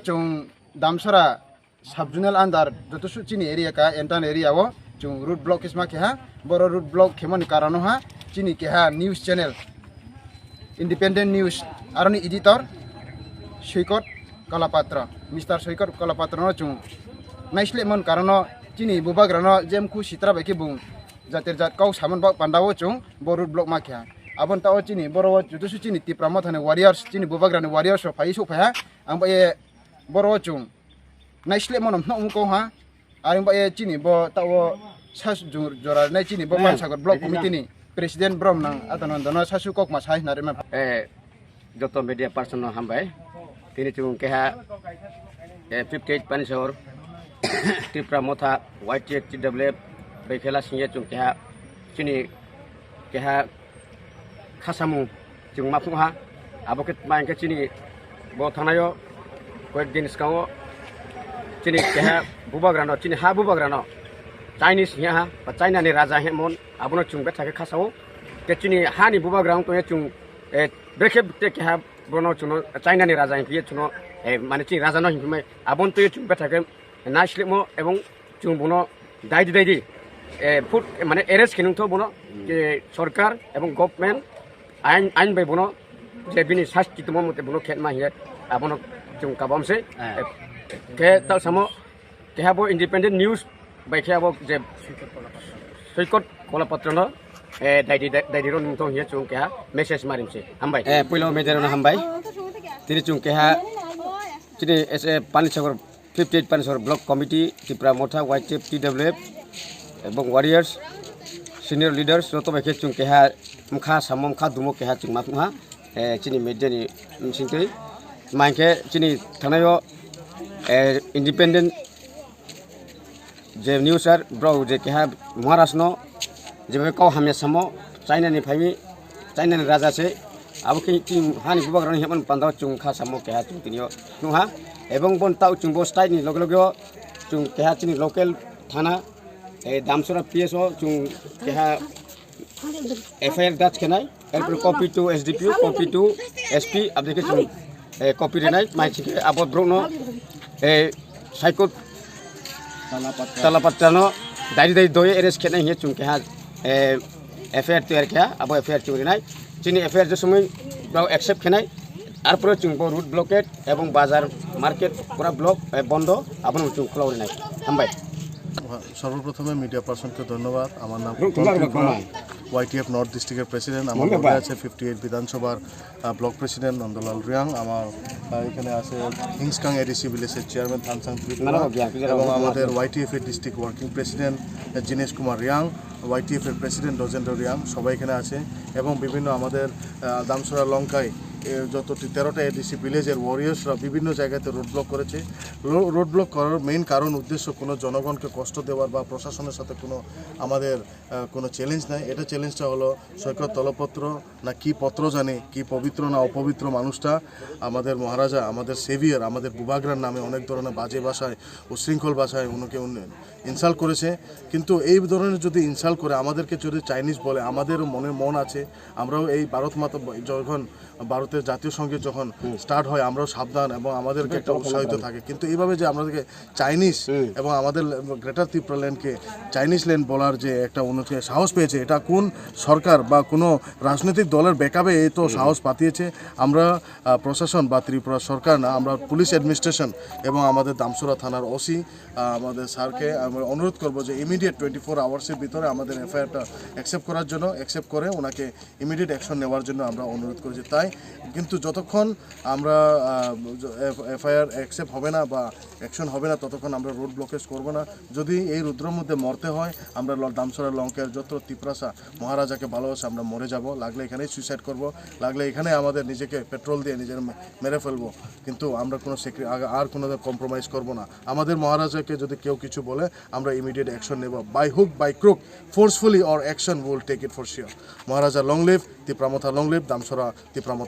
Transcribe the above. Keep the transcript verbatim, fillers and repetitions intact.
Chwng Damsara sub-zonal under joto su chini area ka, entire area o chwng road block kisma keha. Boro road block khemani karano ha chini keha news channel, Independent News, aroni editor Soikot Kalapatra, Mister Soikot Kalapatra no chwng naislemon karano chini bubagrano jemkhu sitra bai khe bung jatir jat kok samon bak pandao chwng bo road block ma keha. Abon tao chini boro o joto su chini Tipra Mothani warriors, chini bubagrani warriors rok phai sok phaiha. Ang ba ye boro o chwng naislemon no hwnwi kok ha. Ayang ba ye chini bo tao sas jora nai chini bo Pansagor block committee ni president brom nang atono dono sasu kok ma sai na rema. Eh, joto media person no hambai. Tini chwng keha, eh, fifty eight Pansagor Tipra Motha Y T F T W F bai khela singye chwng keha chini keha khasamung chwng ma phung ha. Abo khe ma hwnkhe chini bo thanaio koyek din skango chini keha bubagrano, chini ha bubagrano Chinese hiya ha, ba China ni raja hemon, abono chwng betha khe khasao. Te chini ha ni bubagra wng tongya chwng, eh, brekhe te keha bono chwngno China ni raja hinkhe chwngno, eh, mane chini raja no hinkhe mai abon twi chwng betha khe naislemo ebong chwng bono daidi daidi, eh, food, mane arrest khe nungtho bono, eh, sorkar ebong government ain, ain bai bono je bini sasti tongma mote bono khetma hiya abono chwng kabam se. Eh, khe ta samo keha bo Independent News bai khe abo je Soikot Kolapatra no, eh, daidi, daidi ro nungtho hiya chwng keha message marim se. Hambai. Eh, puilo media no hambai. Tini chwng keha chini S A Pansagor fifty eight Pansagor Block Committee, Tipra Motha, Y T F T W F, ebong warriors, senior leaders, joto bai khe chwng keha mkha samo mkha dumo keha chwng ma phung ha, eh, chini media ni bisingtwi. Ma hwnkhe chini thanaio, eh, independent je news sir, bro, je keha Maharaj no, je kok hamya samo, China ni phaimi, China ni raja se, abo khe chini hani bubagrano himani pandao chwng kha samo keha chwng tini o nung ha, ebong bon tao chwng bo state ni loge loge o chwng keha chini local thana, eh, Damsara P S o chwng keha F I R daj khenai, erpore copy to S D P O, copy to S P, abdeke chwng, eh, copy rinai, mai chike abo borokno, eh, Saikot Talapatrano dairi dairi doi arrest khenai hiya chwng keha, eh, F I R tiyar kha, abo F I R chwng rinai. Chini F I R je somoi borok accept khenai, arpore chwng bo road blockade ebong bazar market pura block, eh, bondo, abono chwng khulao rinai. Hambai. সর্বপ্রথমে মিডিয়া পার্সনকে ধন্যবাদ। আমার নাম উত্তম Tripura, YTF north ডিস্ট্রিক্টের প্রেসিডেন্ট। আমার লগে আছে fifty eight বিধানসভার, আহ, ব্লক প্রেসিডেন্ট নন্দলাল রিয়াং। আমার, আহ, এখানে আছে হিংসকাং এডিসি ভিলেজের চেয়ারম্যান থানসাং ত্রিপুরা এবং আমাদের ওয়াইটিএফ এর ডিস্ট্রিক্ট ওয়ার্কিং প্রেসিডেন্ট, আহ, জিনেশ কুমার রিয়াং, ওয়াইটিএফ এর প্রেসিডেন্ট রজেন্দ্র রিয়াং, সবাই এখানে আছে এবং বিভিন্ন আমাদের, আহ, দামসরা লঙ্কায়, এ, যত তি-, তেরোটা এডিসি ভিলেজের ওয়ারিয়ার্সরা বিভিন্ন জায়গাতে রোড ব্লক করেছে। লো-, রোড ব্লক করার মেইন কারণ উদ্দেশ্য কোনো জনগণকে কষ্ট দেওয়ার বা প্রশাসনের সাথে কোনো আমাদের, আহ, কোনো চ্যালেঞ্জ নাই। এটা চ্যালেঞ্জটা হলো সৈকত তলপত্র না কি পত্র জানে, কি পবিত্র না অপবিত্র মানুষটা আমাদের মহারাজা, আমাদের সেভিয়ার, আমাদের বুবাগ্রার নামে অনেক ধরনের বাজে ভাষায়, উচ্ছৃঙ্খল ভাষায় ওনাকে উন-, ইনসাল্ট করেছে। কিন্তু এই ধরনের যদি ইনসাল্ট করে, আমাদেরকে যদি চাইনিজ বলে, আমাদেরও মনে মন আছে, আমরাও এই ভারত মাতা ব-, যখন ভারতের জাতীয় সঙ্গীত যখন স্টার্ট হয়, আমরাও সাবধান এবং আমাদেরকে একটা উৎসাহিত থাকে। কিন্তু এইভাবে যে আমাদেরকে চাইনিজ এবং আমাদের গ্রেটার ত্রিপুরা ল্যান্ডকে চাইনিজ ল্যান্ড বলার যে একটা উন্নতি সাহস পেয়েছে, এটা কোন সরকার বা কোনো রাজনৈতিক দলের ব্যাকআপে এই তো সাহস পাতিয়েছে? আমরা, আহ, প্রশাসন বা ত্রিপুরা সরকার না, আমরা পুলিশ অ্যাডমিনিস্ট্রেশন এবং আমাদের দামসুরা থানার ওসি, আহ, আমাদের স্যারকে আমরা অনুরোধ করবো যে ইমিডিয়েট টোয়েন্টি ফোর আওয়ার্সের ভিতরে আমাদের এফআইআরটা অ্যাকসেপ্ট করার জন্য, অ্যাকসেপ্ট করে ওনাকে ইমিডিয়েট অ্যাকশন নেওয়ার জন্য আমরা অনুরোধ করেছি। তাই কিন্তু যতক্ষণ আমরা, আহ, এফ-, এফআইআর অ্যাকসেপ্ট হবে না বা অ্যাকশন হবে না, ততক্ষণ আমরা রোড ব্লকেজ করবো না। যদি এই রুদ্রর মধ্যে মরতে হয়, আমরা ল-, দামসরা লঙ্কার যত তিপ্রাসা মহারাজাকে ভালোবাসে, আমরা মরে যাব। লাগলে এখানেই সুইসাইড করব, লাগলে এখানে আমাদের নিজেকে পেট্রোল দিয়ে নিজের মে-, মেরে ফেলবো। কিন্তু আমরা কোনো সেক্রি-, আগ-, আর কোনো কম্প্রোমাইজ করবো না। আমাদের মহারাজাকে যদি কেউ কিছু বলে, আমরা ইমিডিয়েট অ্যাকশন নেব। By hook, by crook, forcefully or action, we will take it for sure. Maharaja long live, Tipra Motha long live, দামসরা তিপ্রামথা।